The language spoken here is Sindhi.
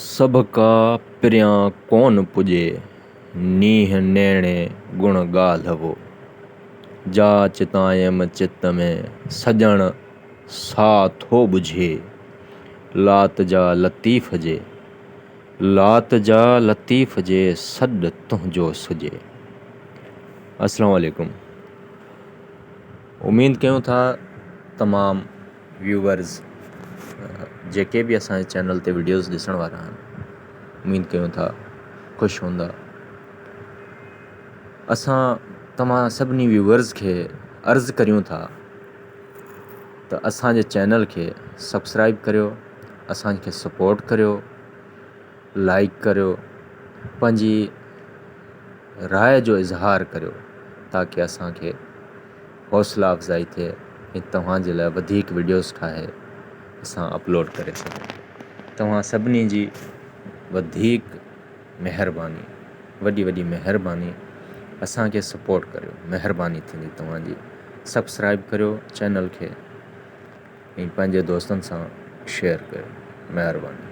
سڀڪا پريان ڪونه پڄي، نينهن نيڻي گڻ ڳالهه وو. جا چتايم چت ۾، سڄڻ سا ٿو ٻجهي. لات جا لطيف جي، لات جا لطيف جي، سڏ تنهنجو سجهي. السلام عليڪم اميد ڪيون ٿا تمام ويوورز جيڪي به اسان جي چينل تي وڊيوز ڏسڻ وارا آهن اميد ڪيون ٿا خوش هوندا. اسان توهان سڀني ويوورز کي عرض ڪريون ٿا ته اسان جي چينل کي سبسڪرائب ڪريو اسان کي سپورٽ ڪريو لائڪ ڪريو پنهنجي راء جو اظهار ڪريو تاڪه اسان کي حوصلا افزائي ٿئي ۽ توهان جي لاء وڌيڪ وڊيوز ٺاهي اسان اپلوڊ ڪري سگهون توهان سڀني جي وڌيڪ مهرباني وڏي وڏي مهرباني اسان کي سپورٽ ڪريو مهرباني ٿيندي توهان جي سبسڪرائب ڪريو چينل کي ۽ پنهنجي دوستن سان شيئر ڪريو مهرباني.